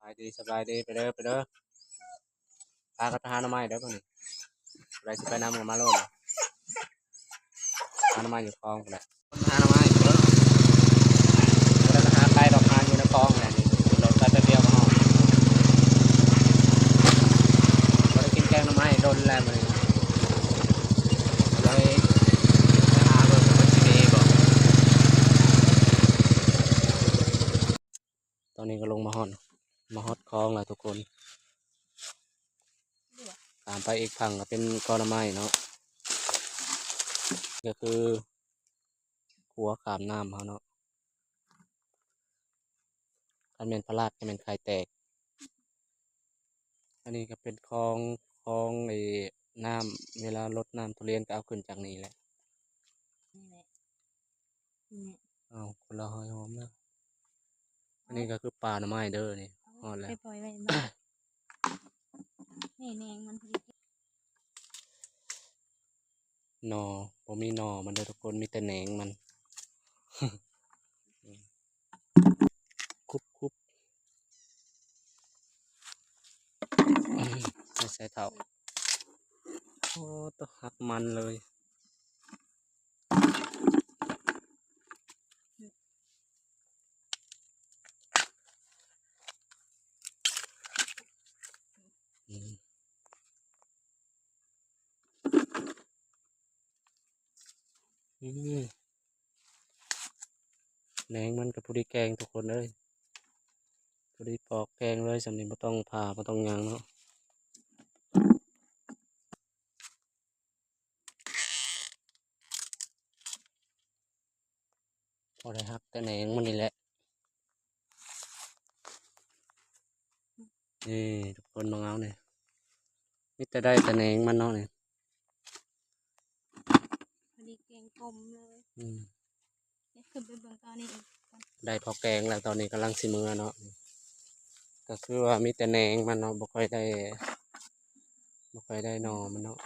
າຍດີ ສະບາຍດີ ໄປເດີ ໄປເດີ ພາກັນໄປຫາໜໍ່ໄມ້ເດີມື້ນີ້ ຜູ້ໃດຊິໄປນຳກໍມາໂລດ ຫາໜໍ່ໄມ້ຢູ່ຄອງພຸ້ນແຫຼະ ຫາໜໍ່ໄມ້ເດີ ບໍ່ໄດ້ໄປຫາໄກດອກ ຫາຢູ່ໃນຄອງນີ້ແຫຼະ ຂີ່ລົດໄປແປັບດຽວກໍຮອດ ບໍ່ໄດ້ກິນແກງໜໍ່ໄມ້ດົນແລ້ວມື້ນີ້ ກໍເລີຍໄປຫາເບິ່ງວ່າມັນຊິມີບໍ່. ຕອນນີ້ກໍລົງມາຮອດ ມາຮອດຄອງແລ້ວທຸກຄົນ ຂ້າມໄປອີກຝັ່ງກໍເປັນກໍໜໍ່ໄມ້ເນາະ ກໍຄືຂົວຂ້າມນ້ຳເຮົາເນາະ ຄັນແມ່ນພະລາດກໍແມ່ນໄຂ່ແຕກ. ອັນນີ້ກໍເປັນຄອງ ຄອງໄອ້ນ້ຳ ເວລາລົດນ້ຳທຸລຽນກໍເອົາຂຶ້ນຈາກນີ້ແຫຼະ ນີ້ແຫຼະ ນີ້ແຫຼະ ເອົາ ຄົນລະຮ້ອຍຫອມນະ ອັນນີ້ກໍຄືປ່າໜໍ່ໄມ້ເດີ ນີ້ ຮອດແລ້ວ ໄປປ່ອຍໄວ້ບ້ານ ນີ້ແໜງມັນພໍດີ ໜໍ່ ບໍ່ມີໜໍ່ມັນເດີທຸກຄົນ ມີແຕ່ແໜງມັນ ຄຸບໆ ໃສ່ເຖົ້າ ໂອ້ ໂຕ ຫັກມັນເລີຍ. ອືມ ອືມ ແໜງມັນກໍພໍດີແກງທຸກຄົນເອີຍ ພໍດີປອກແກງເລີຍ ສ່ຳນີ້ບໍ່ຕ້ອງຜ່າ ບໍ່ຕ້ອງຫຍັງເນາະ. ພໍໄດ້ຮັກແຕ່ແໜງມັນນີ້ແຫຼະ ນີ້ທຸກຄົນເບິ່ງເອົານີ້ ມີແຕ່ໄດ້ແຕ່ແໜງມັນເນາະນີ້ ພໍດີແກງກົມເລີຍ ອືມ ດຽວຂຶ້ນໄປເບິ່ງຕອນນີ້ອີກກ່ອນ ໄດ້ພໍແກງແລ້ວ ຕອນນີ້ກຳລັງຊິເມືອເນາະ ກໍຄືວ່າມີແຕ່ແໜງມັນເນາະ ບໍ່ຄ່ອຍໄດ້ ບໍ່ຄ່ອຍໄດ້ໜໍ່ມັນເນາະ